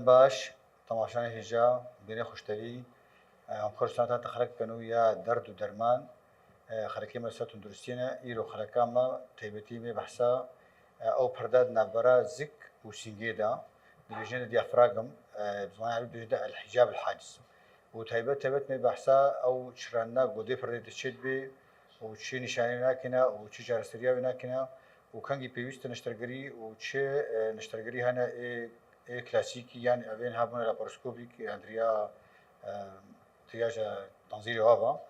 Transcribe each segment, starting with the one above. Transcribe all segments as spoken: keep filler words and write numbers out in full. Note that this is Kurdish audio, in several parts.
Baş, temaşanê hêja, bînê xweştevî, em Kurdistanê te xelek bikin û ya derd û derman, e, xelekê me ser tunduristiyê ne, îro xeleka me, taybetî me behsa, e, ew perde di navbera zik û singê de, dibêjin de diyafragm, e, bi zimanê erebî dibêjin de el-hicab el-haciz. Û taybet taybet me behsa ew çirandina godê perdê de çê dibe û çi nîşanê wê nakine û çi çareseriya wê nakine û kengî pêwîst e neştergerî û çi, e, neştergerî hene ê, ê klasîkî yan evên hebûne laparoskopîk yan di riya, e, triyaja tanzîrê ava.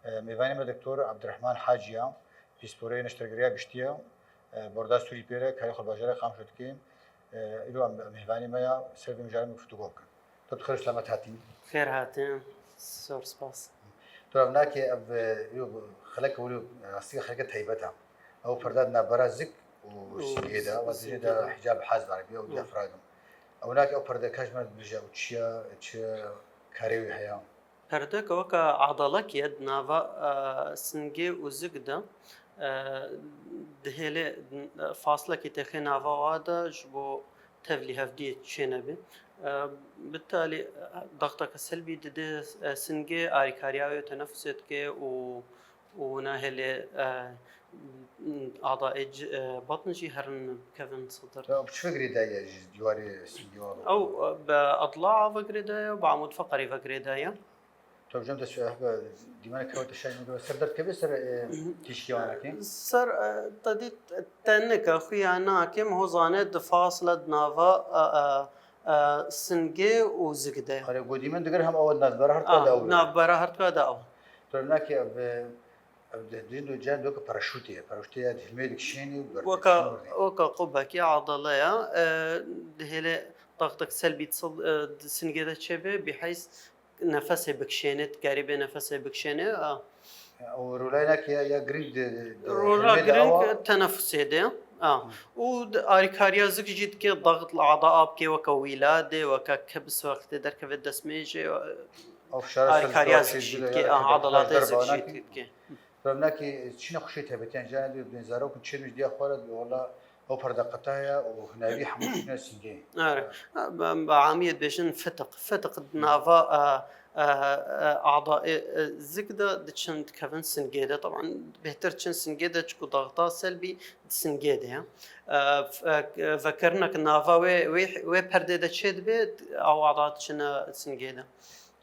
E, mêvanê me Doktor Abdurrahman Haciya, pîsporê neştergeriya giştî ye. E, Borda Sûrî pê re, karê xwe bajarê Qamişlo dike. E, îro em, em mêvanê me ya, ser vê mijarê me guftûgo bikin. Tu bi xêr û selamet hatî. Xêr hatin. Zor spas. Tu ev nakê ev, e, yo, xelek wilo, e, rastî xeleke taybet e. Ew perde di navbera zik û Û singê de, zik û wa dibêjin singê de de. Hicab haz bi erebî, ew Hı. diyafragm. Ew nakê ew perde kaş me dibêje ew çi ye, çi karê wî heye? Perdeke weke adalekî ye di nava, e, singê û zik de, e, dihêlê, e, faslekî têxê nava wa de ji bo tevlî hevdiyê çênebe. E, bi talî, e, daxteke selbî dide, e, singê, arîkariya wê tenefusê dike û, û nahêlê, e, adaê c-, e, batn jî herin bikevin sidir. Ya, bi çi ve girêdayî ye ji dîwarê singê wa? Ew, e, bi adla'a ve girêdayî ye, bi amûd feqerî ve girêdayî ye. Tabii canım, te şöyle, dîmene kewte şey mi, ser dert kebe ser, e, tişkiyanekî? Ser, e, te dît te nike, xuya nake, mi hozane di fasle di nava, e, e, e, singê û zik de. Xare, go dîmen diger hem ew navbera her Ah, da ew. Navbera her da ew. Tabii nake ev, ev de, din do can do ki paraşütü, paraşütü ya dilmê dikişeni, Weka, weka qubekî adale ya, e, dihêle taktik selbî di singê de çêbe, biheyz nefesê bikişêne, dikarî bê nefesê bikişêne, a. O rolaynak ya, ya giring de, de Rola giring tenefusê de, a. Hı. Û di arîkariya zik jî dike daxit li ada a bike weke wîla de, weke kebis wextê derkeve destmêjê, Ev şara arîkariya zik jî dike, a, adalatê zik jî dike. Revnakî çi nexweşiyê taybetî yan, carna dibên zarokên çêmij diya xwe re dibê, wela ew perde qeta ye û hunarî hemû çûne singê. Are. Ha, bi, bi amiyê dibêjin fitiq. Fitiq di nava, e, e, e, ada, e, e, zik de diçin dikevin singê de. Taban bêhtir çin singê de, çiku daxta selbî di singê de ye. E, f-, e, vekirinek nava wê, wê, wê perdê de çê dibe, ew ada diçine singê de.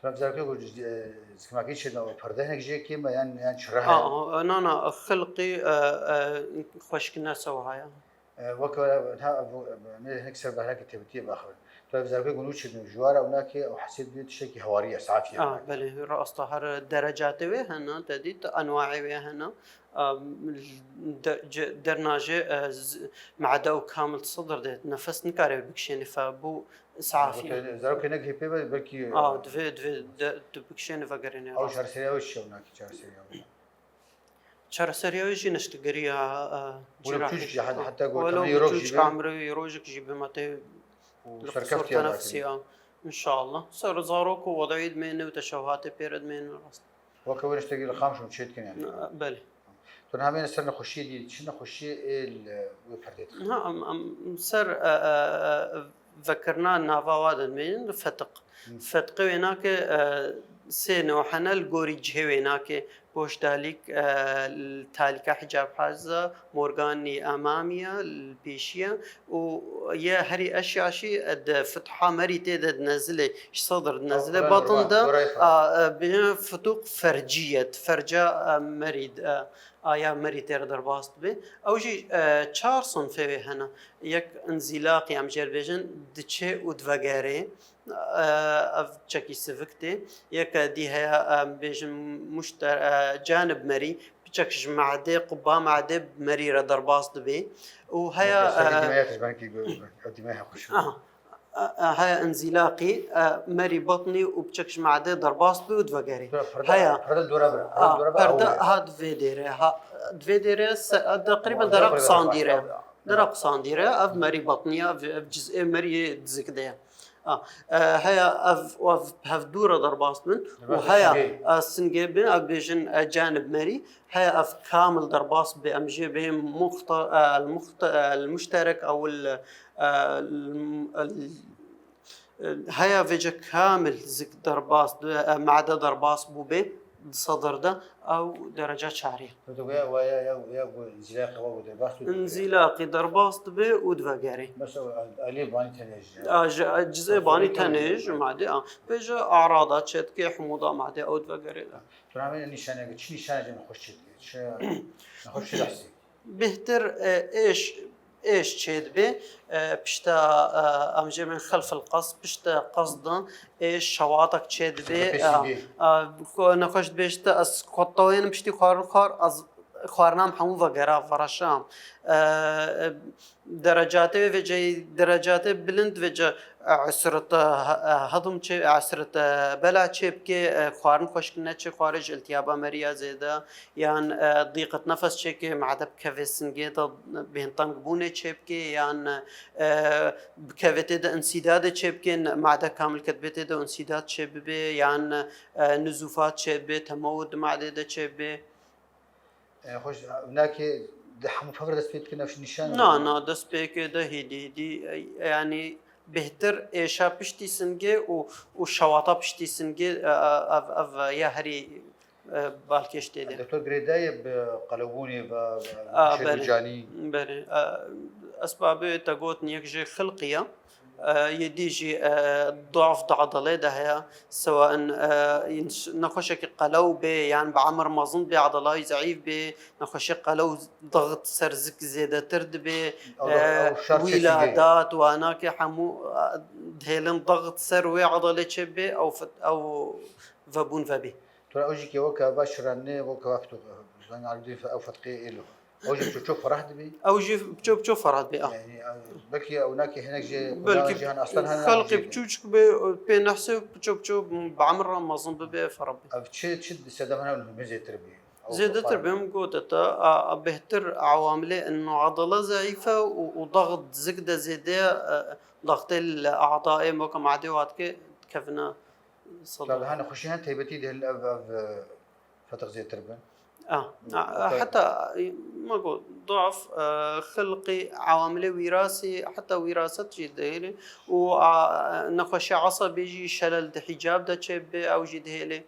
Tu ev zarokê ku ji, e, zikmakî çêdin, ew perde hinek jê kêm e yan, yan çira heye? A, a, na, na, xilqî, e, e, xweşkine se wiha ye. E, weke, ha, ev, me hinek ser behrekî tevîtiyê baxivin. Tu ev zarokê ku nû çêdin, ji wara ew nakê, ew hesê dibê tiştekî hewarî ye, safî ye. A, belê, rast e, her derecatê wê hene, te dît, enwaê wê hene. Em, de-, ce-, derna jê, e, z-, made û kamil sidir de nefes nikare bikişêne fe bû safî. Zarokê, zarokê negihê pê be, belkî, A, e, divê, divê de, tu bikişêne vegerêne ew rast. Çareseriya wê çi ye, nakî çareseriya wê? Çareseriya wê jî neştegeriya, e, Welo cîrahî. Çûçik ya, heta got Welo temê rojî çûçik be. Emrê wî rojik jî bi me tê Û li serkeftiya qisûr tenefusî ya. Înşallah. Ser zarok û wedayî dimêne û teşewhatê pê re dimêne rast. Weke wê tiştekî li Qamişlo çê dikin yani. Belê. Tu niha mêne ser nexweşiyê dî, çi nexweşiyê ê li wê perdê dixin? Ha, em, em ser, e, e, e, vekirina nava wa de dimênin, fetiq. Hı. Fetiqê wê nake, e, sê newhene li gorî cihê wê nake. Boş talîk, e, li talîka hicab haciza, morganî emamiya, li pêşiya û ye herî eşya jî, e, di fitha merî tê de di nezilê, ji sedr di nezilê Ew batin de, dora ye a, e, bêjin fituq fercî ye, di ferca, e, merî, e, aya merî tê re derbas dibe. Ew jî, e, çar sinfê wê hene. Yek înzîlaqî em jê re bêjin, diçe û divegerê. E, ev çekî sivik tê. Yeke dî heye, em bêjin muşter-, e, canib merî, piçek ji me'dê, quba me'dê bi merî re derbas dibe. Û heye, Serê e, dîmeya tijbankî gu-, ev dîmeya xweş e. Aha. E, e, heye înzîlaqî, e, merî batnî û piçek ji me'dê derbas dibe û divegerê. Perde, Heye. Perde dora bira. Perde A, dora bira. Perde ha di vê dêre. Ha, di vê dêre se-, e, teqrîben Û dera dera qisandî re. Dera qisandî re, ev merî batnî ye, ev, ev cizê meriyê dizik de ye. A, e, heya ev, ev hev dû re derbas bin û Derbas heya, singê. e, singê bin, ev bêjin, e, canib merî, heya ev kamil derbas bi, em jê bê muxta-, e, el muxta-, e, el muşterek ew el, e, el, el, Heya vêce kamil zik derbas, e, made derbas bûbe di sedr de, ew dereca çarê. Tu goya waya ya, ya ku zîlaqî wa ku derbas tu. Zîlaqî derbas dibe û divegerê. Bes ew alî banî tenê ji. A, ji, a, cizê banî tenê ji made, a. Vêce arada çêdike, hemûda made ew divegerê de. Tu navê nîşaneke, çi nîşaneke nexweş çêdike? Çi nexweş çi dehsî? Bêhtir, e, êş, êş çêdibe, e, pişta, e, em jê bên xelfil qesd, pişta qesd de êş şewatek çêdibe, e, e, ku nexweş dibêjte, ez xwe tewênim piştî xwarin xwar, ez xwarinam hemû vegera, vereşam. E, e, derecatê vê veceyî, derecatê bilind vece, e, esret, e, he-, e, hedim çê, esret, e, bela çê bike, e, xwarin xweşik neçe, xwarê ji iltiyaba meriya zêde, yan, e, dîqet nefes çêke, made bikeve singê de, bêhntengbûnê çêbike, yan, e, bikeve tê de însîdadê çêbike, made kamil ke dibe tê de însîdad çêbibe, yan, e, nizûfat çêbibe, temewûd di madê de çêbibe. E, xweş, nakê di hemû pevre dest pê dike nefş nîşan? Na, na, dest pê ke de hêdî, hêdî, e, yanî bêhtir êşa piştî singê û, û şewata piştî singê, e, e, ev, ev ya herî e, balkêş tê de. Doktor girêdayê bi qelewbûnê ve, ve A, şêr û belê. Canî. Belê. E, esbabê te gotin yek jê xilqî ye. E, yê dî jî, e, duaf di edalê de heye. Sewa in, e, in ş-, nexweşekî qelew bê, yan bi emir mezin bê, edalay zeîf bê, nexweşê qelew daxit ser zik zêdetir dibê. Ew da-, E, ew şer çekî wîla bê. Dat, wanakê hemû, e, dihêlin daxit ser wê edalê çê bê, ew fit-, ew vebûn vebê. Tu ra ew jî ke weke va şiranê, weke va fitû, zan Arabî dî ew fetqê êlo. Ew jî ço ço ferah dibî. Ew jî ço ço ferah dibî, a. Yani, belkî ew nakî hinek jî, belkî jî hene aslan hene, xelqî biçûçik bê, pê nehsê ço ço bi emir re mezin bibe, ferah bê. Ev çi, çi sedef hene min zêtir bî? Zêdetir bê, min gote te, a, a, bêhtir awamilê ino adala zeîf e û, û daxt zik de zêde, e, daxtê li adaê moka madê wadke dikevine. Tabii, hani xweşî hen taybetî dihil ev, ev, e, fetiq zêtir bin. A, a, heta, e, me got, duaf, e, xilqî, awamilê wîrasî, heta wîraset jî dihêlê û, a, nexweşiya esabê jî şelel di hicab de çêbibe, ew jî dihêlê.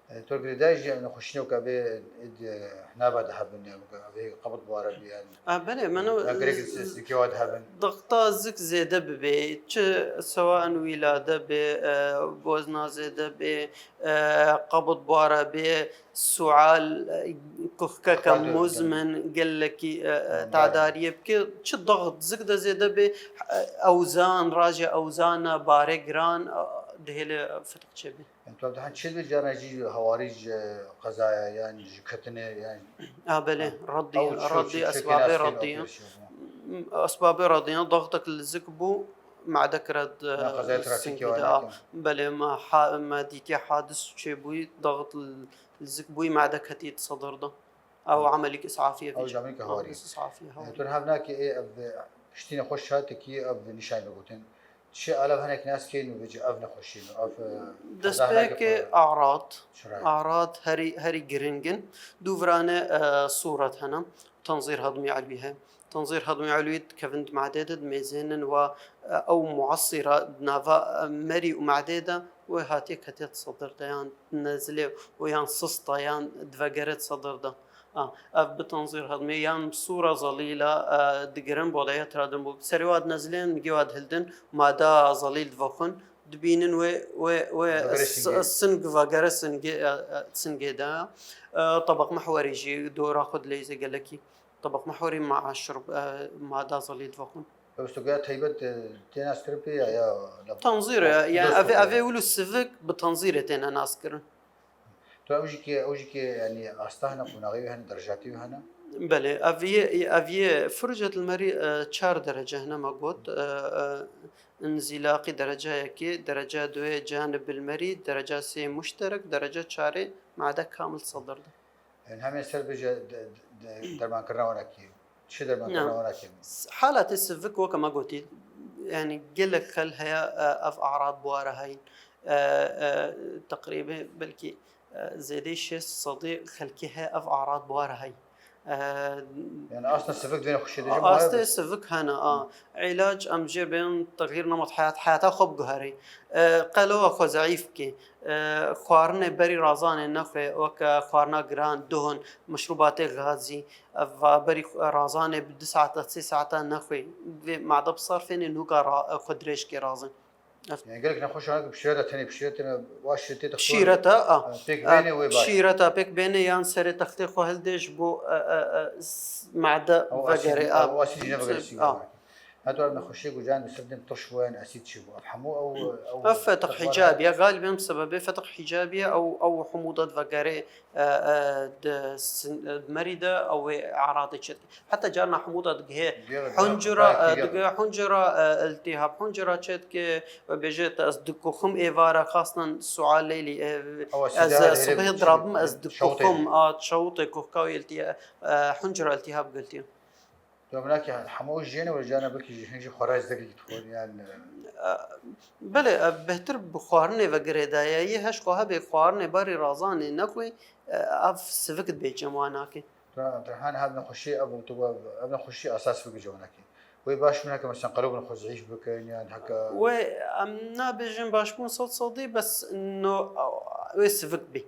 E, tu girêdayî jî ev nexweşînê weke vê, e, hinava de hebin, ya weke vê qebit bi wara bî, yani. A, belê, meno ya gerek z-, z-, zikê wa de hebin. Daxta zik zêde bibê, çi sewa in wîlade bê, e, wezna zêde bê, e, qebit bi wara bê, sual, e, kuhkeke muzmin, gelekî, e, e, tadariyê bike, çi daxt zik de zêde bê, e, ewzan, rajê ewzana, barê giran, e, dihêle fitiq çêbê. Yani, tu dihan çi dibê carna jî hewarî ji qezaya, yan ji ketinê, yan. A, belê, redî, ew çi, redî, çi, çi esbabê kêna redî. Esbabê redî, daxtek li zik bû, made kire di, na qezaya trafîkê singê wa de, a, nekin. Belê, me ha-, me dîtiye hadis çêbûyî, daxt li zik bûyî, made ketî di sedr de. Ew emelîk îsafî ye. Ew vî jî emelîk hewarî. Îsafî ye, hewarî. E, tu niha vinakê ê ev piştîne xweş hatekî ev nîşanî bigotin. Çi alav hinek nas kên û vêce ev nexweşî ne, ev, e, destpêkê arad, arad herî, herî giring in. Dû virane, e, sûret hene. Tenzîr hedmî elwî heye. Tenzîr hedmî elwî dikevin di madê de, dimêzênin wa, e, ew muasîra di nava, e, merî û madê de wê hatiye ketiye di sedir de, yan nezilê û yan sista, yan divegere di sedir de. A, ev bi tenzîr hedmê yan sûra zelîla, e, digirin, bodeya tira din bû. Serê wa dinezilên, migê wa dihildin, mada zelîl divexwin, dibînin wê, wê, wê vegere s-, singê. Sing vegere singê, e, e, singê de. E, tebeq mehwerî jî dora xwe dileyze gelekî. Tebeq mehwerî ma şirb, e, mada zelîl divexwin. Ew stokeya taybet, e, tê naskirin pê ya, ya, la-, tenzîr e, yani evê, evê wilo sivik bi tenzîrê têne naskirin. Tu ew jî ke, ew jî ke, yanî, asta hene, qonaxê wî hene, derejatê wî hene? Belê, ev yê, ev yê fircet li merî, e, çar derece hene me got. E, e, înzîlaqî dereca yekê, dereca duyê canib bil merî, dereca sê muşterek, dereca çarê made kamil sedir de. Yanî hemê ser bêje de, de, dermankirina wan e kê? Çi dermankirina wan e kê? Halatê sivik weke me gotî, yanî gelek xel heye, e, ev arad bi wara heyîn. E, e, teqrîbê belkî, e, zêdeyî şêst sedî xelkê heye ev arad bi wara heyîn. Yani aslında sivik dibê nexweşiyê de jî astê sivik hene, a. Îlac em jê bên texyîr nemat heyat, heyata xwe biguherî. E, qelewa xwe zeîf bike. E, xwarinê berî razanê nexwe, weke xwarina giran, duhun, meşrûbatê gazî, ev berî xwe-, razanê bi du saeta, sê saeta nexwe. Vê made bi sarfênê nûka ra-, xwe dirêj kê razin. Ev Yani gelek nexweşan ki pişireta tenê pişireta me wa şirê tê textê. Pişireta, a. Pêk bêne wê baş. Pişireta pêk bêne yan serê textê xwe hildê ji bo, e, e, e, s-, made Ew vegere, asîdî, a. Ew asîdî ne vegere sîgara. A. Heta nexweşiyê ku can bi sirdim tirş bû yan asîd çi bû. Ev hemû ew, ew Ev fetix hicabî ya, galibên bi sebebê fetix hicabî ya, ew, ew hemû de vegere, e, e, di sin-, e, di merî de ew ê eradê çêt. Heta carna hemû de digihê Gel, huncura, gel, e, gel. Digihê huncura, e, iltihab huncura çêt ke ve bêje te ez dikuxim êvara xastan sual leylî, e, Ew ez, asîdara e, herê sibhê bi-, dirabim ez şewtê dikuxim, herê. A, çewtê kuxka wî iltiha-, e, huncura iltihab giltiya. Dominakî hemû jiyene we cana belkî jî hin jî xwaray zek dixwin yan, e, E, belê, e, bêhtir bi xwarinê ve girêdaye. Yê heş xwe hebe xwarinê berî razanê nexwî, e, ev sivik dibê cewanakê. Tu, tu han hab nexweşî ev tu ev nexweşî esas sivik cewanakê. Wê baş min heke mesela qelok nexwe zeîf bikin yan heke Wê em nabêjin başbûn sed sedî bes no wê sivik bî.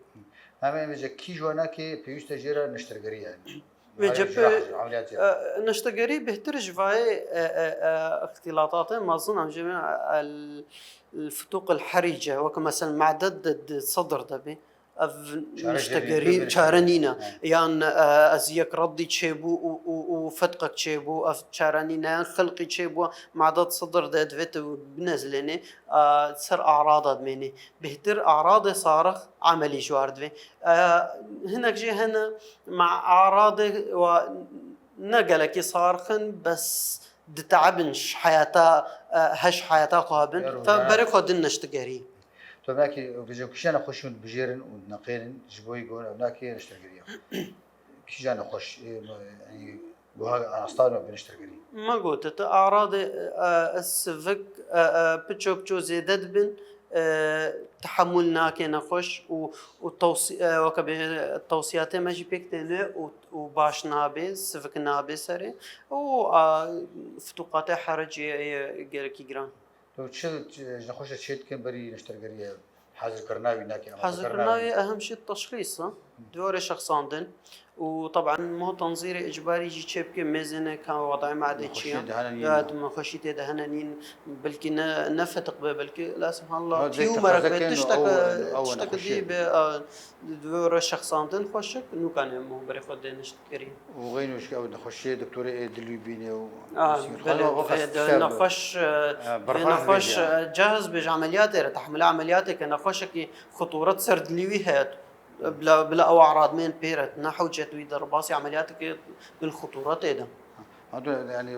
Hemê vêce kî ji wanakê pêwîst e jê re neştergerî yani. Vê Mare cepê, cirax, ameliyat e, neştegerî bêhtir ji vayê, e, e, e, îxtîlatatê mezin em jê bêjin, e, el, el futuq el herice, weke mesela made di, di sedr de bê. Ev Çare neştegerî jê çare nîne. He. Yan, e, ez yek reddî çêbû û, û, û fetqek çêbû, ev çare nîne. Yan xilqî çêbû, made di sedr de divê tu binezlênê, e, ser arada dimênê. Bêhtir aradê sarix emelî ji war divê. E, hinek jî hene me aradê wa ne gelekî sarix in, bes diteebin ji heyata, e, heş heyata xwe bin. Ya Fe rojane. Berê xwe din neştigerî. Tu belkî vêce kişiya nexweş hûn dibijêrin û dineqêrin ji bo yî gon ev nakê neştergeriya. Kişiya nexweş, e, me, yanî, Guha anastar me bi neştergerî. Me gote, tu aradê, e, e, sivik, e, e, piço piço zêde dibin, e, tehemûl nake nexweş û, û tewsi-, e, weke bê tewsiyatê me jî pêk têne û, û baş nabe, sivik nabe serê û, a, fitûqatê hericê ye gerekî giran. Tu çi, çi ji nexweşê çê dikin berî neştergeriyê? Hazirkirina wî nake, amadekirina wî. Hazirkirina wî ehem şî teşxîs e. Di wê re şexsandin. Û taban mo tenzîrê icbarî jî çê bike mêzêne ka wedayê madê çi ye. Nexweşiyê de hene nîn. Ya tu nexweşî tê de hene nîn. Belkî ne, ne fetiq be, belkî la subhanallah. Ha, tî û merek be, tiştek, tiştek dî be, a, di wê re şexsandin xweşik, nûkanê mo berê xwe dê neştergerî. Û xeyn û şik ew nexweşiyê doktorê ê dil wî bîne û A, nexweş, belê, e, de nexweş, e, e, berfaz nexweş, bêje. E, cehz bêje emeliyatê re, tehmile emeliyatê ke nexweşekî xuturet ser dilî wî heye. Bila, bila ew aradmên pê re, ne hewcet wî de rebasî emeliyateke din xuturetê de. Ha, tu, yani, e,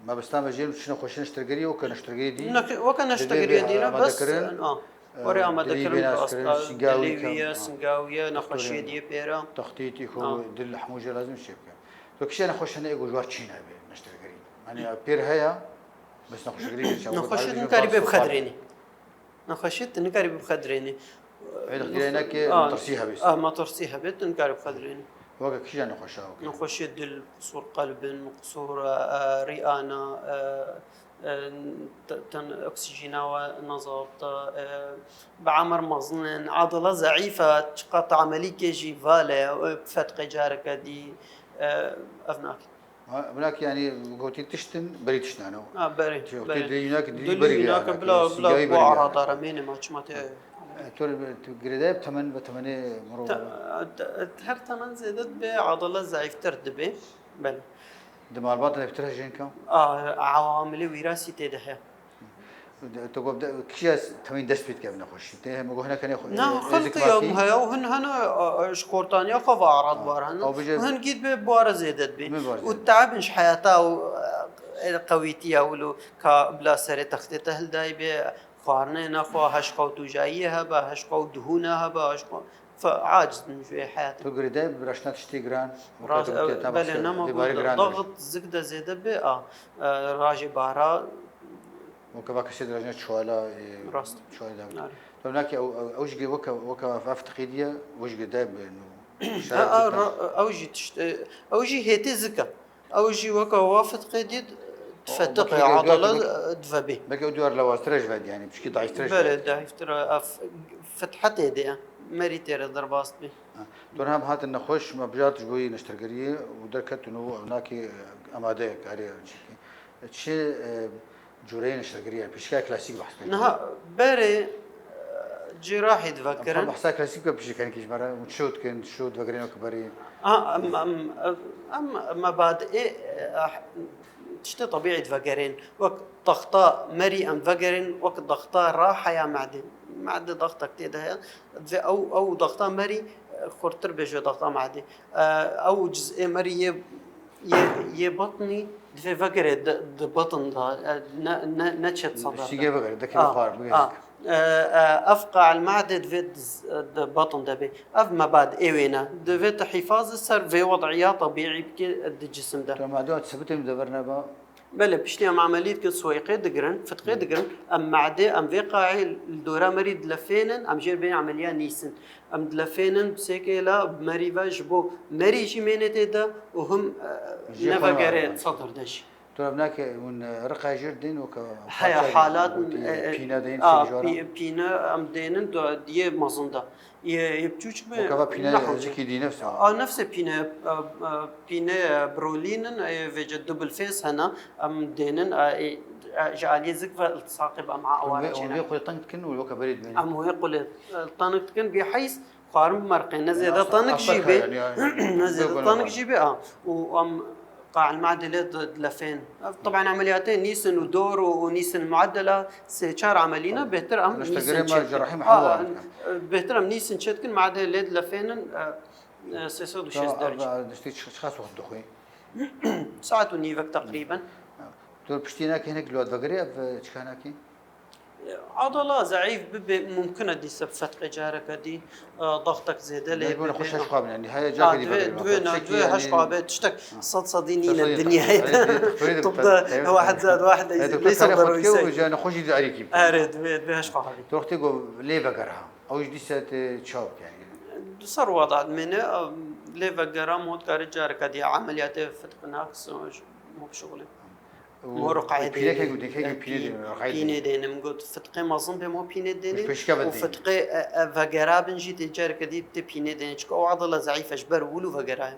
mebesta me jê çi nexweşî neştergerî, weke neştergerî dî. Weke neştergerî dî ne, bes, amadekirin. A. Were, e, amadekirin, dilî bê naskirin, rast, singa wî dilî wî ye, singa wî ye, nexweşiyê dî ye pê re. Textîtî xwe, dil hemû jê lazim çê bike. Tu kişiya nexweş hene ê ku ji war çî nabe, neştergerî. Hani pêr heye, bes nexweşgerî çawa Nexweşiyê nikarî bê bixedrênî. Nexweşiyê tu nikarî bixedrênî. Ê dixdîrêne ke metirsî hebe. Ah, metirsî hebe, tu nikarî bixedrênî. Weke kişiya nexweşa weke. Nexweşiyê dil, qisûr qelb in, qisûr, e, e, rîana, e, e, te-, ten oksîjîna we nezabit e, bi emir mezin in, adile zeîf e, çiqat emelî kê jî val e, e, fetqê careke dî, e, ev nake. Ha, bilak yani gotî tiştin, berî tiştane. Ha, berî, Tê, berî. Tê dilî nake, dilî Dilî berî nake, yani, bila, bila sîgayî bu berî yani. Arada re mêne ma çima tê. E, tu, tu girêdayî bi temen, bi temenê mirov. Te-, te-, her temen zêde dibe, adile zeîftir dibe. Belê. Di malbata de pitir hejên ka? A, awamilê wîrasî tê de heye. Tu got de, kişiya temîn dest pê dike bi nexweşî. Tê heme goh nekene xwe-, Na, e, xelqî êzik ya makî. Heye û hin hene, a, a, ji xortaniya xwe ve arad Ha. Bar hene. Ew bije Û hin gît bê buware zêde dibê. Min bar Û zêde. Teabin ji heyata û, e, qewîtiya wilo ka bila serê textê te hildayî bê, xwarinê nexwe, heşqa û tûjayiyê hebe, heşqa û duhûne hebe, heşqa Fe-, aciz in ji wê heyatê. Tu girêdayî bi raştina tiştê giran, weke Rast, tu gotî, e, ta belê, bahsê nema lê ku barê giran daxit dibêje. Zik de zêde be, a, e, rajê bahra. Weke va kesê dirajine çuwala, e, Rast. Çuwala da. Are. Tu nakî ew, ew, ew ji gê weke, weke ev, ev tiqîdiye, ew ji girêdayî bi nû. Ha, a, ra-, ew jî tişt, e, ew jî hêtê zik e. Ew jî weke wa fitqê dî difetiqe, adala divebê. Belkî ew diyar lewaztir e ji ve, yanî pişkî daîftir e ji ve. Belê, daîftir e. Ev fithetê de ye. Merî tê re derbas bê. Ha. Dor hem hatin nexweş, me bijart ji bo yî neştergeriyê û derketin û ev nakê emadeyek arê çêkê. Çi, e, Cureyên şirgiriyê, pişka klasîk behs dikin. Niha berê, e, cîrahî divekirin. Em behsa klasîk be pişikenî ji me re, û çi dikin, çi divekirin wek berê? Ha, em, em, em, em mebadiê, e, tiştê tebîî divegerin. Wek daxta merî em divegerin, wek daxta raheya mehde. Mehde daxtek tê de heye. Divê ew, ew daxta merî, e, xurtir bê ji daxta mehde. E, ew cizê merî yê Yê, yê batnî divê vegere di, di batn de, e, ne, ne, neçe di sedr de. Şîge vegere, dekê xwar bigere. A, e, e, ev qail made divê di, di batn de bê. Ev mebad ê wê ne. Divê tu hîfaz ser vê wed'iya tebîî bikî di cisim de. Tu made sebitê min de berneba. Belê, piştî em emelî dikin, siweyqê digirin, fitqê digirin, em made, em vê qaê li dora merî dilefênin, em jêr bên emeliya nîsin. Em dilefênin sêkê la merî ve ji bo merî jî mênê tê de û him, e, jê xwe nevegerê sedr de jî. Tu ev nake hûn, e, riqe jêr dên weke heya halat, e, e, pîne dên, a, pî-, pîne em dênin do-, diyê mezin de. Yê, yê biçûçik be. Weke va pîne nehewce. Zikî dî nefs a. A, nefsê pîne, e, e, pîne, e, brolînin, e, vêce double face hene, em dênin, e, e, e, ji aliyê zik ve iltisaqê bi em a aware çêne. Hûn vê xwe teng dikin û weke berê dimênin. Em wê xwe lê, e, tanik dikin, bê heyz xwarin bi merqê, ne zêde tanik jî bê, ne zêde tanik jî bê, a. Û em qail made lê di, dilefên. Ev, teban emeliyatê nîsin û dor û, û nîsin muedela sê çar emelî ne, bêhtir em nîsin çê dikin. Ha, bêhtir em nîsin çê dikin, made lê dilefênin, e, e, sê sed û şêst derece. Tamam, ev, e, tiştê çi, çiqas wext dixwî? Saet û nîvek teqrîben. Tu piştî nakî hinek li we vegerî, ev, e, çika nakî? Adala zeîf bibe, mumkin e dîse bi fetqê careke dî, e, daxtek zêde lê bibe. Nexweş heş xwe bine, nihayet careke dî vegerî. Divê, divê, divê heş xwe be, tiştek sed sedî nîne dinyayê de. Tib de wahid zad wahid leysa darû. Nexweş jî dî erîkî. Erê, divê, divê heş xwe be. Wextê ku lê veger ha. Ew jî dîse tê çaw yani. Di ser wada dimêne, lê vegera mot karê careke dî emeliyatê fetqe nakis, mo bi şixulê. Mor û qehê pînekek û dîkekê pînê dêne, pînê dêne. Min got, fitqê mezin bê mo pînê dêne û fitqê, e, e, vegera bin jî tê careke dî tê pînê dêne. Çika o adala zeîf e, ji ber wil û vegera ye.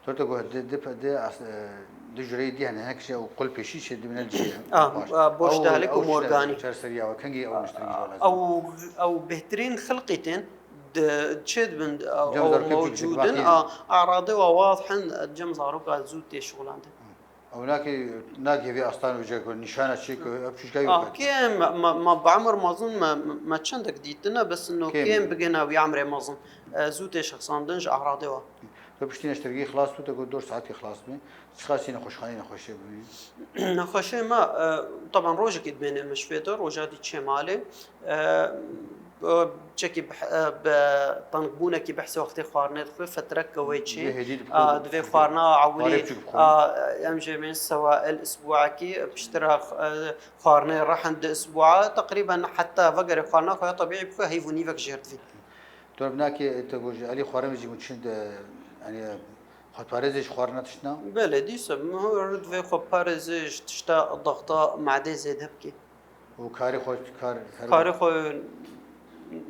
Torte got, di, di, di, as-, e, di jureyê dî hene, hinek şey û qul pêşî şey dibine cî. A, boş dehlek û morganî. Çer seriya we, kengî ew niştirî lazim. Ew, ew bêhtirîn xilqî tên, di, çê dibin, ew mewcûdin, a, eradê wa waz hen, cem zaroka zû tê şixulandin. Ew nake, nake vê astan û cek nîşana çê ku ev çûçka yok. Ah, kêm, ma, ma, ma bi emir mezin me, me çendek dîtine, bes no kêm bigihna wî emrê mezin. E, zû tê şexsandin ji eradê wa. Tu piştî neştergî xilas bû, te got dor saetî xilas bî. Çiqasî nexweşxaneyê nexweşê bûyî? Nexweşê me, e, teban rojekê dimêne min ji vê de, roja dî çê malê. E, Çekî bi, bi tengbûnekî behsê wextê xwarinê dixwe, fetrek ke wê çê. Divê xwarina ewilî, a, em jê bên sewail isbûekî, piştira, e, xwarinê rehin di isbûa, teqrîben heta vegerê xwarina xwe ya tebîî bixwe heyv û nîvek jêr divî. Tu binakê, te got ji alî xwarin jî hûn çin de, yanî, xwedparêzê ji xwarina tiştna? Belê, dîsa, divê xwedparêzê ji tişta daxta madê zêde bikê. Û karê xwe, kar, her Karê xwe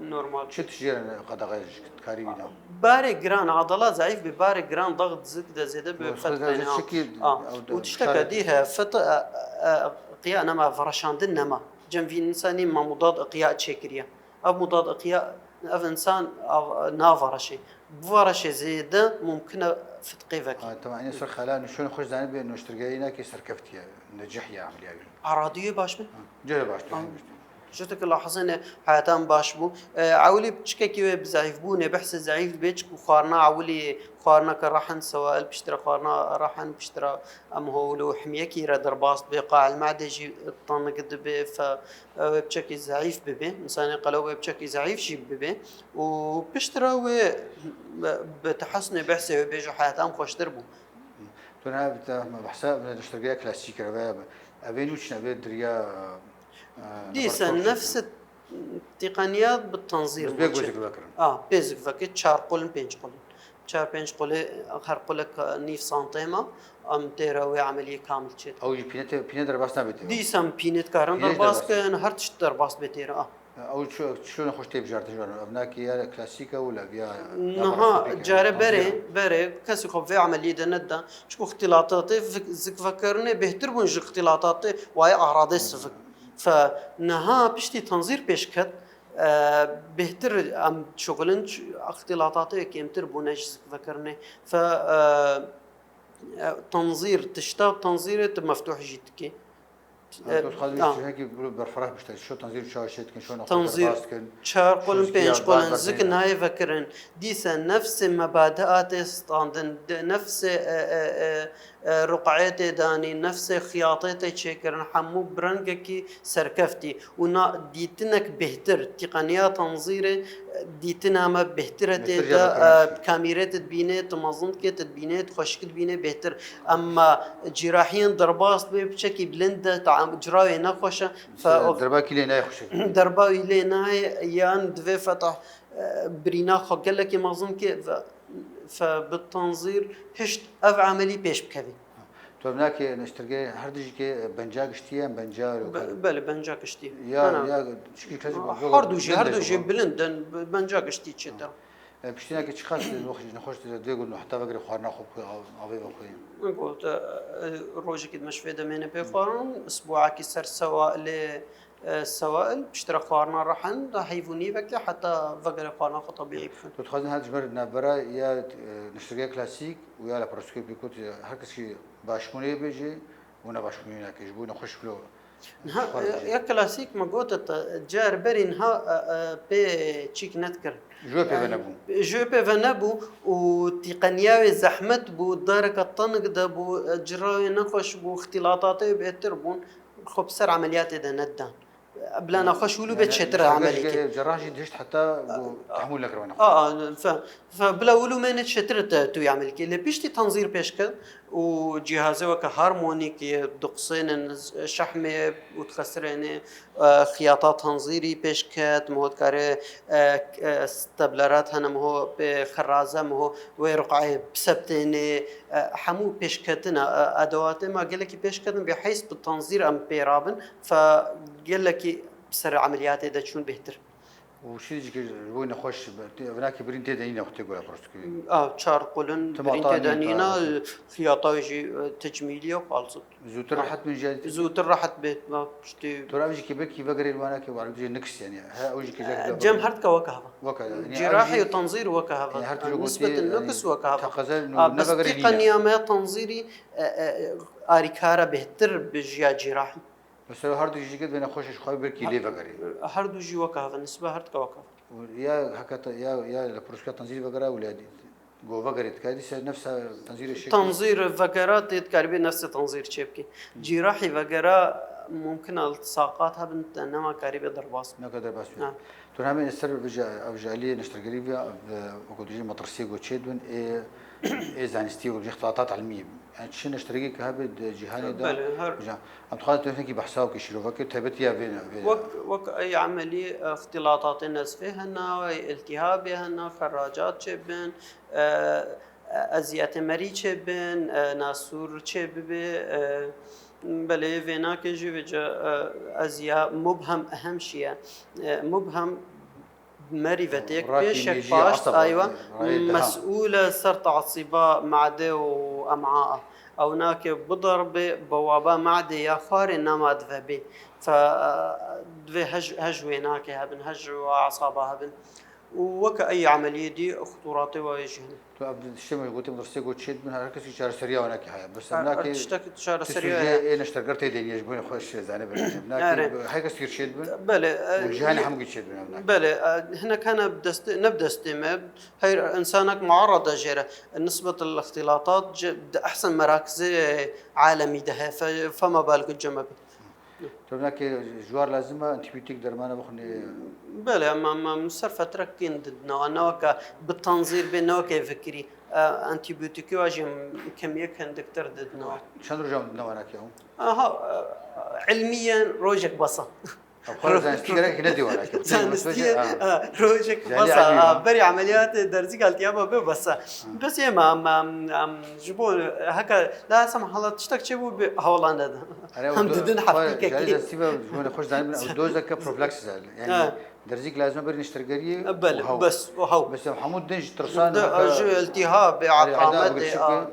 normal. Çi tişt jê re qedexe ji karî wî de? Barê giran, adala zeîf bê, barê giran dax dizik de zêde bi fetqê ne. Û tişteke dî he, fet, e, e, qiya nema, vereşandin nema. Cem vî însanî mamûdad qiya çêkiriye. Ev mûdad qiya, ev însan av, navereşê. Bivereşê zêde mumkin e fitqê vekî. Ha, tamam. Yanî ser xela nişon xweş zanî bê noştirgehê nake serkeftiye, necih ya emeliya wî. Eradiyê baş be? Ha, cere baş be. Ji te ke lahizene heyatan baş bû. E, ewilî piçkekî wê bi zeîfbûnê, behsê zeîf dibê, çiku xwarina ewilî, xwarineke rehin, sewail piştre xwarina rehin, piştre em hol û himyekî re derbas dibê, qail madê jî tanik dibe, fe, Ew ê piçekî zeîf bibe, însanê qelew ê piçekî zeîf jî bibe û piştre wê bi, bi tehesnê behsê wê bêje heyata em xweştir bû. Tu niha te me behsa neştergeya klasîk kir, ev, ev ê nû çin, ev ê diriya, e, dîse nefse tîqaniyat bi tenzîr. Bê gozik vekirin. A, pêzik vekir, çar qulin, pênc qulin. Çar pênc qulê, her qulek nîv santê me, em têra wê emeliyê kamil çêdikin. Ew jî pîne tê, pîne derbas nabe tê? Dîsan pîne dikarin Pîne jî derbas derbas kin, her tişt derbas bê têra. A. Ew çi, çi nexweş tê bijartin ji wan? Ev nakê ya klasîk e wila ya Niha care berê, berê kesî xwe vê emeliyê de neda. Çiku îxtîlatatê vik-, zikvekirinê bêhtir bûn ji îxtîlatatê wayê aradê sivik. Fe niha piştî tanzîr pêş ket, e, bêhtir em şixulin ç-, îxtîlatatê kêmtir bûne ji zikvekirinê. Fe, e, e, tanzîr, tişta tanzîrê tu meftuh jî dikê. Her tu dixwazin Ah. Şehekî berfireh bişte. Şo tanzîr çawa çê dikin, şo nexwe Tanzîr derbas dikin. Çar qulin, pênc qulin, zik nayê vekirin. Dîse nefsê mebadi'a tê standin, de-, nefsê, e, e, e, e, ruq'ê tê danî, nefsê xiyatê tê çêkirin, hemû bi rengekî serkeftî û na dîtinek bêhtir, tîqeniya tanzîrê, e, dîtina me bêhtir e tê Bêhtir de, ya vekirin. E, kamîrê tu dibînê, tu mezin dikê, tu dibînê, tu xweşik dibînê bêhtir. Emma cîrahiyên derbas bê piçekî bilind e, tam cirawê nexweş e. Fe- Derba kî lê nayê xweşik. Derba wî lê nayê yan divê fetah, e, birîna xwe gelekî mezin ke ve-, fe bi tanzîr hişt ev emelî pêş bikevî. Tu ev nakê neştirgê her dijî ke benca giştî ye, benca Be- Belê benca giştî. Ya, Ana. Ya, çikî kes Her du jî, her du jî bilind in, be- benca giştî çêtir. E, piştî nakê çiqas nexweş, nexweş divê got heta vegere xwarina xwe bixwe, av-, avê vexwe. Min got, e, e, rojekî di me ji vê demê ne pê xwarin, isbuakî ser sewailê, e, sewail, piştre xwarina rehin, da heyvûnî veke heta vegere xwarina xwe tebîî bikin. Tu dixwazin her ji ber navbera ya, e, niştirgeya klasîk û ya laparoskopî ku tu her kes jî başbûnê bêjê û ne başbûnê nake, ji bo nexweş bilo Niha, ya klasîk me gote te, car berî niha, e, e, pê çîk nedikir. Ji wê pê venebû. Ji wê pê venebû û tîqeniya wê zehmet bû, dareke tenik de bû, e, cira wê nexweş bû, îxtîlatatê wê bêhtir bûn, xwe bi ser emeliyatê de nedidan. Bila nexweş wilo bê çêtir e emeliyekê. Cerrah jî dihişt heta ku tehmûl nekir wê nexweş. A, a, fe-, fe-, bila wilo mêne çêtir e te tu yê emeliyekê. Lê piştî tanzîr pêş ket, û cîhazê weke harmonîkê diqisênin, şehmê û dixesirênê, e, xiyata tanzîrî pêş ket, miho dikare, e, e, steblerat hene, miho pê xeraze, miho wê riqayê bisebtênê, e, hemû pêşketin e, e, edewatê me gelekî pêş ketin, bê heyst bi tanzîr em pê rabin, fe gelekî bi ser emeliyatê de çûn bêhtir. Û şî jî ji bo nexweş, ev nakê birîn tê de nîne wextê ku laparoskopî. A, çar qulin birîn tê de nîne, xiyata wê jî, e, tecmîlî ye, xalsî. Zûtir rehet bin jî. Zûtir rehet bê, ma piştî. Tora ev jî kê belkî vegerê li wana ke wara bijê niks yani. He, ew jî kê jek Cem her dika weke heva. Weke, yani, Cîrahî û tanzîr weke heva. Yani, her tu jî Nisbet yani, niks weke heva. Teqeze A, bes nevegerê nîne. Tîqeniya me tanzîrî, e, e, arîkara bêhtir bi jiya cîrahî. Mesela her du jî ke divê nexweş ji xwe belkî lê vegerê. Her du jî weke heva, nisbe her dika weke heva. Ya hekata, ya, ya laparoskopîya tanzîrî vegera wila go vegerê dikare, dîse nefsa tanzîrê şekil. Tanzîr vegera tê dikarî bê nefsê tanzîr çê bikî. Cîrahî vegera mumkin e îltisaqat hebin, te nema karî bê derbas bî. Neka derbas bî. Ha. Tu hemê ser vêca, ev ji aliyê neştergerî ve, ev, wekî tu jî metirsiyê go çê dibin, ê, ê zanistî wekî îxtîlatat ilmî. Yani çi neştergî ke hebe di cîhanê de. Belê, her Em dixwazin tu hinekî behsa wekî şîrovekê, taybetiya vê, vê. Wek, wek ey emelî, e, îxtîlatatê nezfê hene, ey îltîhabê hene, xeracat çêbin, e, e, eziyetê merî çêbin, e, nasûr çêbibe, e, belê vênakê jî vêca, e, eziya mubhem ehem şiye. E, mubhem Merî ve têk Rakî pêşek mêjî paşt eseba, aywa rayê deha. Mesûl e ser tasîba made û em'a. Ew nake bidarbe bewaba made ya xwarê nema dive bê. Fe, divê hej, hej wê nake hebin, hej û esaba hebin. Û weke ey emeliyê dî xuturatê wê jî hene. Tu ev tiştê me gotî, metirsiyê go çê dibin, her kesî çareseriya wê nake heye. Bes ev Her, her nake tiştek çareseriya heye. Ê neşterger tê de niye ji bo xwe şêzane be. Nake Erê. Her kes kir çê dibin. Belê, e, Û cîhanê hemû çê dibin ev nake. Belê, e, hinek hene bi destê, ne bi destê me. Her insanek muarrada jê re. Nisbet îxtîlatat di ehsen merakizê alemî de heye. Fe-, fema balik cem be. Tu nake ji war lazim e antibiyotîk dermana bixwînê. Belê, em, em, em ser fetrek kêm didine wan, ne weke bi tanzîr bê, ne weke vekirî. E, antibiyotîkê wa jî em kemiyek hindiktir didine wan. Çend roj em didine wan nake ew? Aha, e, ilmiyen rojek bes e. Xwe zanistî gerek ne dîwara ke. Zanistî, ha, rojek besa, ha, berî emeliyatê derzî galtiya be besa. Bes ê ma, ma, ma, ji bo heke, la esem halat tiştek çêbû bi hewlan de. Em didin heftî kekî. Zanistî be, ji bo xwe zanî bin, ew dozeke prophylaxis e. Yani derzîk lazim e berî neştergeriyê. Belê, bes, o hew. Bes em hemû din ji tirsan, ji iltîha, bi eqametê.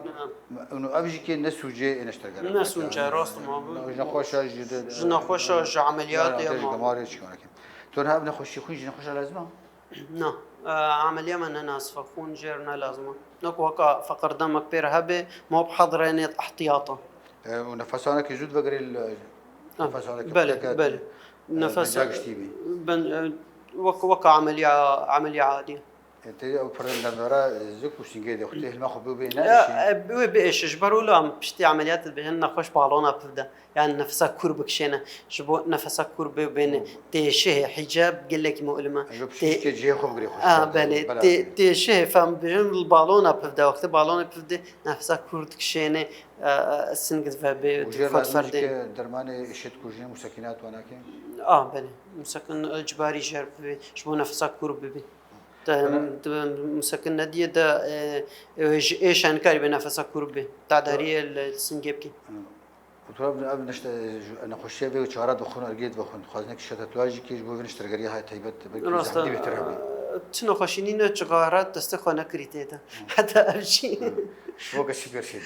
Û ev jî kê ne sûcê ê neştergera. Ne sûcê, rast ma. Ji nexweşa jî de. Ji nexweşa, ji emeliyatê ma. Gemarê çi kanekê. Tu ev nexweşî xwîn ji nexweşa lazim e? Na. Emeliya me ne nasif e, xwîn jê re ne lazim e. Nek weka feqir demek pê re hebe, ma bihedrênê ihtiyata. Û nefesanekî zû divegirê li nefesanekî. Belê, belê. Nefes. Giştî bî. Ben, wek, weka emeliya, emeliya adî. Tê ew pirindendara zik û singê de xwe tê hilma xwe bibê ne. Wê biêşe, ji ber wilo em piştî emeliyat dibêjin nexweş balona pivde. Yani nefesa kûr bikişêne. Ji bo nefesa kûr bibêne têşihê, hicab gelekî muhim e. Piştî cihê xwe bigirê xwe. A, belê, tê, têşihê, fem bibêjin li balona pivde. Wextê balona pivde nefesa kûr dikişêne, e, e, sing divebê, xwe diferdê. Dermanê şêt ku jî musekinat wana ke? A, belê. Musekin, e, cibarî jêr bibê, ji bo nefesa kûr bibê. Te, te musekin nediye de, e, e, ji êşa nikarî bê nefesa kûr bê. Tedariyê li singê bikî. Û tu ev, ev nişte, nexweşiya vê çara dixwin, ergê dixwin, dixwazin ki şete tuwa jî kê ji bo vê niştergeriya hay taybet, belkî zehmetî bêtir hebî. Çi nexweşî nîne, çixara destê xwe nekirî tê de. Heta ev jî. Şivoke çi pêr şêt.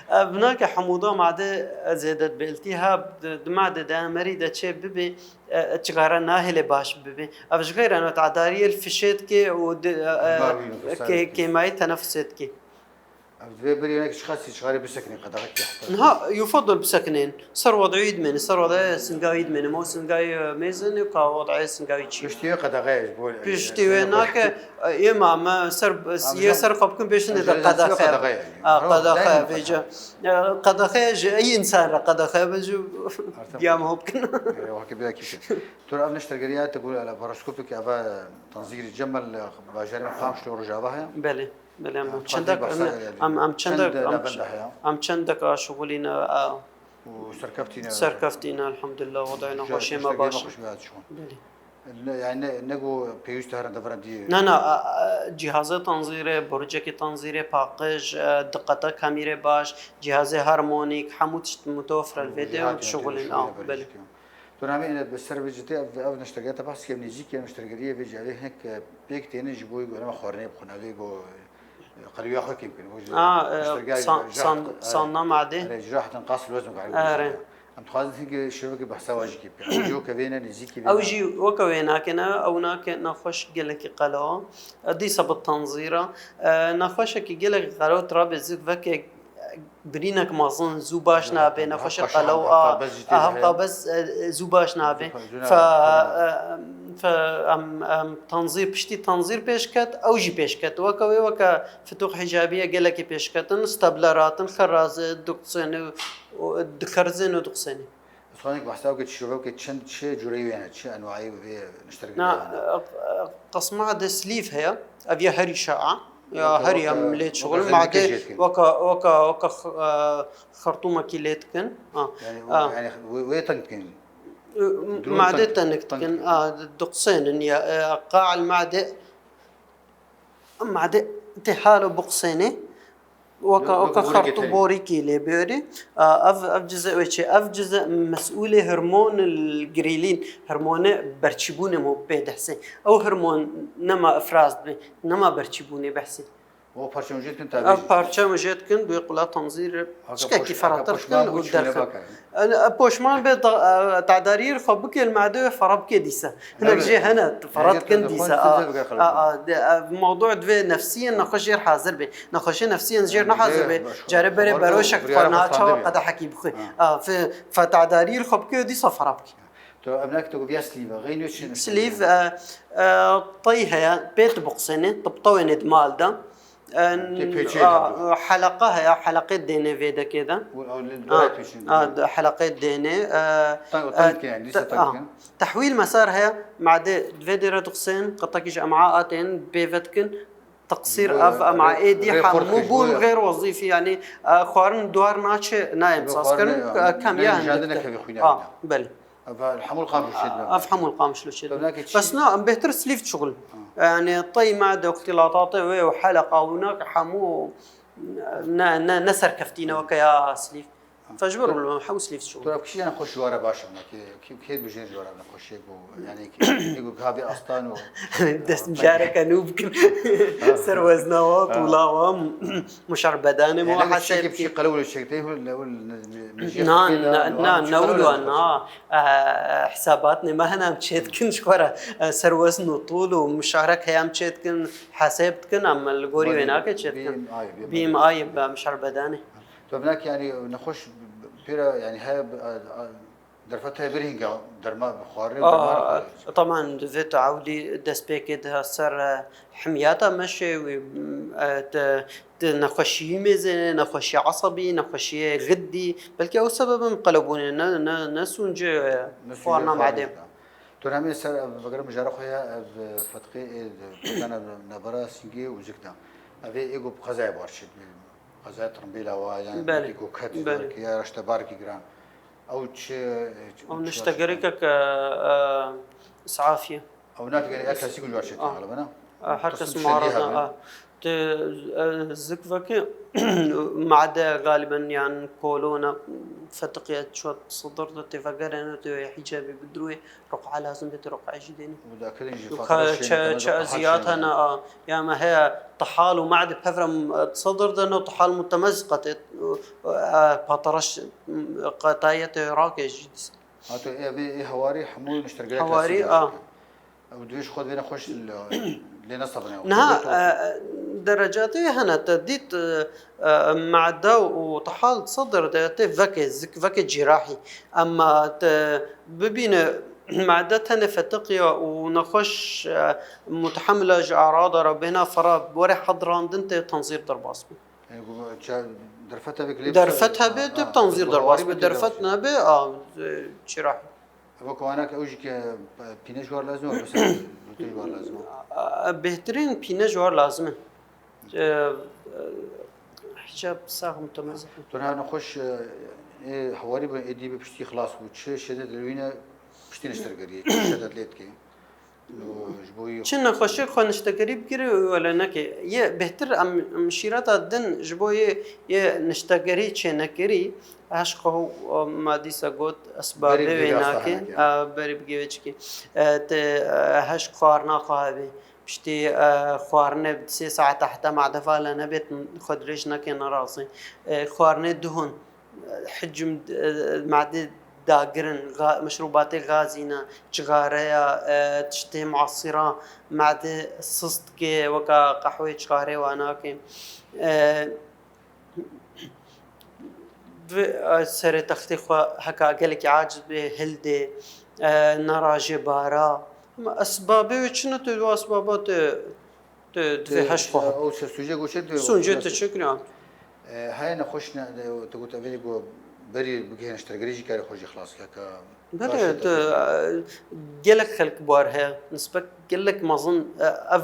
Ev nake hemûda made zêde dibe. Îltîhab di, di made de, merî de çê bibê, e, çixara nahêle baş bibê. Ev ji xeyr e, tedariyê li fişê dike û di, e, e, kê-, kêmayî tenefusê dike. Ev divê berî wênekî çiqasî çixarê bisekinê qedexekê heta. Niha yufadil bisekinên. Ser wedayî dimêne, ser wedayê singayî dimêne. Ma singayî mêzin û ka wedayê singayî çî. Piştî wê qedexe ye ji bo. Piştî wê nake, ê ma me ser, yê ser xwe bikin pêşin de qedexe. Qedexe ye. Qedexe ye vêca. Qedexe ye ji ey însan re qedexe ye, ji diya me hop kin. Wekî bêkî. Tu ev neştergeriya te got laparoskopik eva tanzîrî cemel bajarê me Qamişlo Rojava heye? Belê. Belê, em çendek, em, em çendek, em çendek a şixulîne, a. Û serkeftîne. Serkeftîne, elhamdulillah, wedayê nexweşê me baş e. Belê. Ne, yani ne, ne ku pêwîst herin devran dî. Na, na, a, a, cihazê tanzîrê, borcekî tanzîrê paqij, e, diqeta kamîrê baş, cihazê harmonîk, hemû tişt mutewefir e li vê dê û dişixulîn, a, belê. Tu namê ine bi ser vê citê ev, ev neştergeriya te behs kir, nêzîkî neştergeriyê vê cihazê hinek, e, pêk têne ji bo ku em xwarinê bixwin, ev ê ku, e, qelbiya xwe kêm kirin. A, e, san-, san-, sanna madê. Erê, cirahetin qas lozim kar. Erê. Em dixwazin hinek şevekê behsa wajî kêm kirin. Ew jî weke vê ne, nêzîkî vê ne. Ew jî weke wê nake ne, ew nake nexweş gelekî qelewa. E, dîsa bi tanzîra. E, nexweşekî gelekî qelewa tirabe zik veke birînek mezin zû baş nabe, nexweşê qelew a, a, hevqa bez, e, zû baş nabe. Fe, e, fe, em, em, tanzîr, piştî tanzîr pêş ket, ew jî pêş ket. Weke wê, weke fitûq hîcabiye gelekî pêş ketin, stabler hatin, xerazê, diqsêne û, û dikerzên û diqsêne. Sonik behsa weke çi, weke çend, çi cûreyî wê hene, çi enwayî wê niştergirê hene? Na, e, e, qisma de slîv heye, ev ya herî şa'a. Ya herî em lê şixulin, madê weka, weka, weka, e, xertûmekî lê dikin. Ha. Yani, yani wê, wê teng dikin. Madê tenik dikin, a, diqsênin ya, e, qa'il madê, madê tê halo biqsênê. Weka, weka xert û borîkî lê bêrî. A, ev, ev cize wê çi? Ev cize mesûlê hormon girîlîn, hormonê berçîbûnê mo pê dehsê. Ew hormon nema ifraz dibe, nema berçîbûnê behsê. O parça mujê dikin tabi. Ev parça mujê dikin, duê qula tanzîr çikekî ferahtir dikin û derxin. Poşman bê tedariyê xwe bikê li madê wê ferah bikê dîsa. Hinek jê hene, ferah dikin dîsa. A, a, de, ev mewdû divê nefsiyên nexweş jêr hazir bê. Nexweşê nefsiyên jêr nehazir bê. Carê berê beroşek xwe niha çawa qedehekî bixwe. A, fe, fe tedariyê xwe bikê dîsa ferah bikê. Tu ev nek tu viya slîve. Xeynî çi? Slîv, e, e, tey heye, pê tu biqsênê, tu bitewênê di mal de. Heleqa heye, heleqê dênê vê dekê de. Heleqê dênê. Tehwîl mesar heye, madê di vê dê re diqsên, qetekî ji ema atên pê ve dikin, teqsîr ev ema êdî hemû bûn xêr wezîfî, yanî, e, xwarin duar naçe, nayê imsas kirin, e, kemiya hindik. Belê. Ev hemû li Qamişlo çêdibin. Ev hemû li Qamişlo çêdibin. Bes na, em bêhtir slîv dişuxulin. Yani tey made ixtîlatatê wê û heleqa û nak hemû ne, ne, ne serkeftî ne weke ya slîv. Fe ji ber wilo hemû slîv dişuxulin. Tu ev kişî ya nexweş ji wara baş e, ne, kê, kê, kê dibijêr ji wara nexweşiyê ku, yani, kê, kê ku gavê astan û Dest mijareke nû bikin. Ser wezna wa, tûla wa, mişar bedanê wa hesê bikin. Kişî qelew li çekte, hûn le, hûn ne, ne, ne, Na, na, na, ne wilo na. Eh, hisabatnê me hene em çêdikin ji xwe re. Eh, serwezn û tûl û mişarek heye em çêdikin, hesêb dikin, em li gorî wê nake çêdikin. B M I, B M I, B M I, mişar bedanê. Tu binakî, yani, nexweş pêra, yani, heye, eh, eh, derfet heye berî hinga derma bi xwarinê û dermana xwe. Teman divê tu ewlî destpêkê de ser, eh, himiyata meşê wî, eh, te, te nexweşiyî mêzê, nexweşiya esebî, nexweşiyê giddî, belkî ew sebeb in qelebûnê, ne, ne, ne sûncê, eh, xwarina medê. Tu hemê ser, ev, vegere mijara xwe ya, ev, fetiqê ê, pêdana nebera sîngê û zik da. Ev ê, ê ku bi qezaya bar çêt, qezaya tirimbêla wa, yani, belê, ê ku ket, belê, ya reşte barkî giran. Ew çi, ew çi niştegerêkek, e, e, isafî ye. Ew nake, her kesî ku ji wan çêt, xaliben, e? E, her kes muarada, e. Ti, e, zik vekî, made galiben yan kolona fetiqiye çot sidir de tê vegerene, tê hicabê bi dirûyê, roqa lazim bê, tê roqa jî dênî. Çi, çi eziyat hene, a, ya me heye, tihal û made pevre, e, sidir de ne, tihal mutemezziqe tê, e, pataraş, e, qetayete rakê jî dîsa. Hato ev ê hewarî hemû niştergirêk Hewarî, klasîk a. Ew divê ji xwe divê nexweş li, lê nesebine. Niha, e, derecatê hene te dît, e, e, made û tihal sedr de tê vekê zik, vekê cîrahî. Emma te bibîne made tenê fetiqiya û nexweş, e, mutehemila ji erada re bêhna fera were hedrandin tê tenzîr derbas bû. Yani, ku ça-, derfet hebe ki lê Derfet hebe, ha, tê ha, tanzîr derbas be, derfet nebe, a, e, çira. Ev ku anak ew jî ke, e, pîne ji war lazim e, mesela, rûtin ji war lazim e. A, e, bêhtirîn pîne ji war lazim e. E, e, hicab sax mutemezih. Tu niha nexweş, e, ê hewarî bû, êdî bi piştî xilas bû. Çi şedet li wî ne piştî niştergeriyê, çi şedet lê dikê. Çi nexweşiyek xwe niştegerî bigire wele neke. Yê bêhtir em, em şîreta din ji bo yê, yê niştegerî çênekirî, heş xwe, e, me dîsa got, esbabê wê nake, e, berî bigê wê çikî. E, te, e, heş xwarina xwe hebe. Piştî, e, xwarinê sê saeta heta made vala nebêt, xwe dirêj neke, nerazê. E, xwarinê duhun. Hicm, e, madê dagirin, ga-, meşrûbatê gazî ne, cixareya, e, tiştê muasîra, madê sist ke, weka qehwê cixarê wa nake. E, divê, e, serê textê xwe heka gelekî aciz bê, hildê, e, nerajê bara. Hema esbabê wê çi ne, tu esbaba tu Tu, tu Te, heş xwe. Ew se sûcê goçê tu Sûcê tu çi kiriyan? E, heye nexweş ne, tu got evê ku berî bigihê niştergerî jî karê xwe jî xilas ke, ke Belê, tu, e, gelek xelk buhar heye. Nisbet gelek mezin, e, ev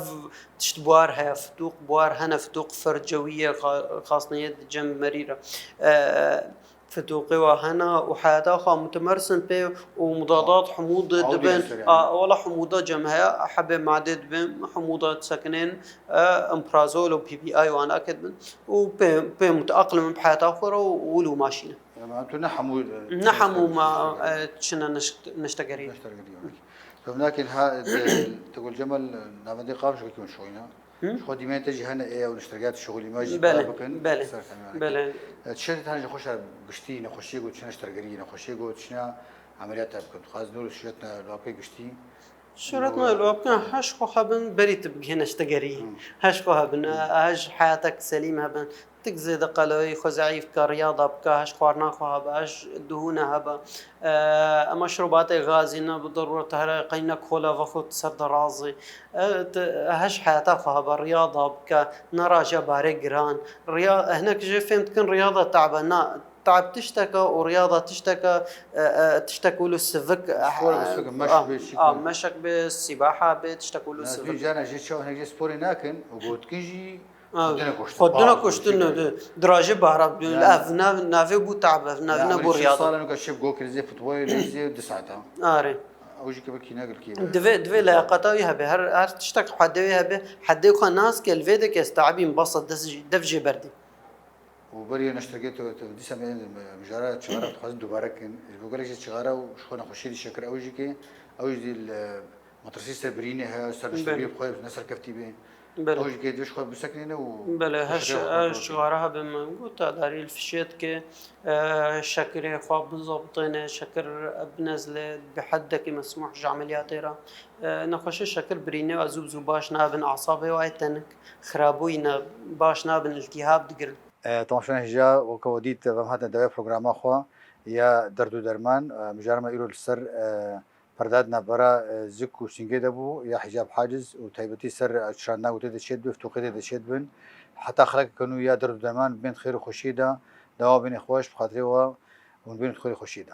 tişt buhar heye. Fitûq buhar hene, fitûq fercewî ye, xa-, xasneyê di cem merî re. E, Fitûqê wa hene û heyata xwe mutimersin pê û mudadat humûdê dibin. A, wela humûda cem heye, hebê madê dibin, humûda disekinên, e, emprazol û P P I wan ake dibin û pê, pê muteaqlim in bi heyata xwe re û wilo maşîne. Em tu ne hemû, e, Ne hemû ma, e, çine nişt-, niştegerî. Niştegerî. Pevnakên ha, e, Tegul Cemal, navendê Qamişlo şoyna. Ji xwe dîmenên te jî hene ê ew niştergeh dişixulî me jî Belê, para bikin belê, ser xemiyane. Belê. E, tiştê te hene ji xwe şer giştî nexweşiyê got, çi niştergerî nexweşiyê got, çi ne emeliyat te bikin. Dixwazin nûr şûret ne lawkê giştî. Şûret me lawkê heş xwe hebin berî tu bigihê niştegerî. Heş xwe hebin, e, heş heyatek selîm hebin. Tik zêde qeleweyî xwe zeîf bike, riyada bike, heş xwarina xwe hebe, heş duhûne hebe. E, ema şrobatê gazî ne bi derûret here, qey ne kola vexwe ser de razî. E, te, heş heyata xwe hebe, riyada bike, ne raja barê giran. Riya-, hinek jê fêm dikin riyada te'b e. Na, te'b tiştek e û riyada tiştek e, e, e, tiştek wilo sivik, Spor e, sivik, meşk a, bê, çi a, ku? Meşek bê, sîbaha bê, tiştek wilo Na, sivik. Dû cara jê çawa hinek jê sporê nakin û gotikin jî Ha, Xwedine kuştin, xwedine paha, kuştin, kuştin. Dirajê bahra, Yani- ev nav, navê bû te'b, ev nav ne bor ya. Sala nuka şef go krizê futbolê lê zê di saeta. Arê. Ew jî kevekî ne gilkî be. Divê, divê leyaqata wî hebe. Her, her tiştek hedê wî hebe. Hedê xwe nas ke li vê de kes te'bîn basa dev jê berdî. Û berî neştergê tu, tu dîsa me mijara çixara dixwazin dubare kin. Ji bo gelek jî çixara û ji xwe nexweşiyê dî şekir ew jî ke ew jî dî li metirsî ser birînê heye, ser neştergê bi xwe ne serkeftî bê. Ew jî ke divê ji xwe bisekinîne û Belê, her çixara hebe min got, tedarî li fişê dike, e, şekirê xwe bizabitêne, şekir binezle bi heddekî mesmûh ji emeliyatê re. E, nexweşê şekir birîne, zû bi zû baş nabin, asabê wê tenik, xirabûyî ne, baş nabin, iltîhab digirin. E, temaşevanên hêja, weke we dît, em hatine dawê programa xwe ya derd û derman. E, mijara me îro li ser, e, perda di navbera, e, zik û sîngê de bû, ya hîcab haciz û taybetî ser, e, çirandina gotê de çêdibe, fitoqê de çêdibin. Heta xelekeke nû ya derd û derman bên xêr û xweşiyê de, dewam bêne xweş, bi xatirê we hûn bên xêr û xweşiyê de.